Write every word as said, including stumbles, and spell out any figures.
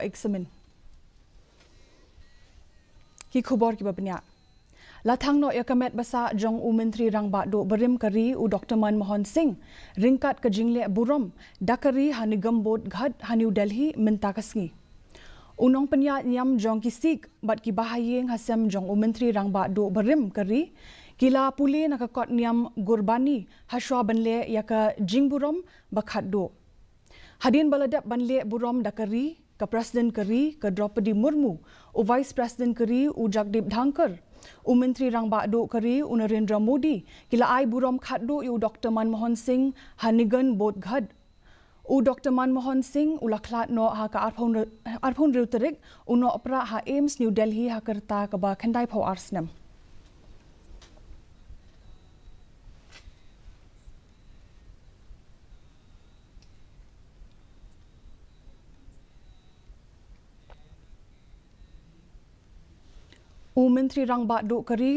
examine. Ki khubor kiba bniah. La thang noh ïa ka met ba sah jong u Myntri Rangbah Duh barim ka ri u Doktor Manmohan Singh ryngkat ka jingleh burom da ka ri ha Nigambodh Ghat ha New Delhi mynta ka sngi. U nongpynïaid niam jong ki Sikh bad ki bahaïing ha sem jong u Myntri Rangbah Duh barim ka ri ki la pule na ka kot niam Gurbani ha shwa ban leh ïa ka jingburom ba khatduh. Hadien ba la dep ban leh burom da ka ri, ka President ka ri ka Droupadi Murmu, u Vice President ka ri u Jagdeep Dhankhar, u Myntri Rangbah Duh ka ri u Narendra Modi ki la ai burom khatduh ïa u Doktor Manmohan Singh ha Nigambodh Ghat. U Doktor Manmohan Singh u la khlad noh ha ka arphew hynriew tarik, u noh prah ha AIIMS New Delhi ha ka rta kaba khyndai phew ar snem. U Myntri Rangbah Duh ka ri